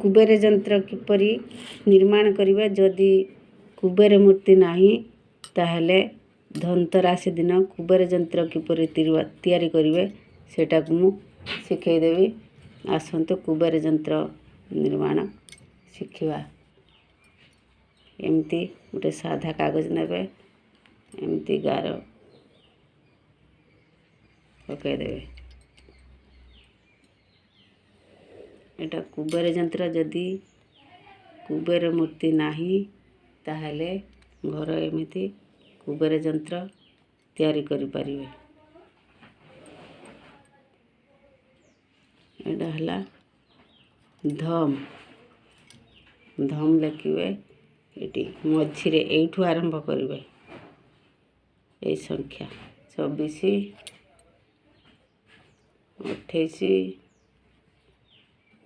କୁବେର ଯନ୍ତ୍ର କିପରି ନିର୍ମାଣ କରିବେ। ଯଦି କୁବେର ମୂର୍ତ୍ତି ନାହିଁ, ତାହେଲେ ଧନତେରସ ଦିନ କୁବେର ଯନ୍ତ୍ର କିପରି ତିଆରି କରିବେ, ସେଇଟାକୁ ମୁଁ ଶିଖେଇଦେବି। ଆସନ୍ତୁ, କୁବେର ଯନ୍ତ୍ର ନିର୍ମାଣ ଶିଖିବା। ଏମିତି ଗୋଟେ ସାଧା କାଗଜ ନେବେ, ଏମିତି ଗାର ପକାଇଦେବେ। ଏଇଟା କୁବେର ଯନ୍ତ୍ର। ଯଦି କୁବେର ମୂର୍ତ୍ତି ନାହିଁ, ତାହେଲେ ଘର ଏମିତି କୁବେର ଯନ୍ତ୍ର ତିଆରି କରିପାରିବେ। ଏଇଟା ହେଲା ଧମ୍। ଧମ୍ ଲେଖିବେ ଏଠି ମଝିରେ, ଏଇଠୁ ଆରମ୍ଭ କରିବେ। ଏଇ ସଂଖ୍ୟା 24, 28,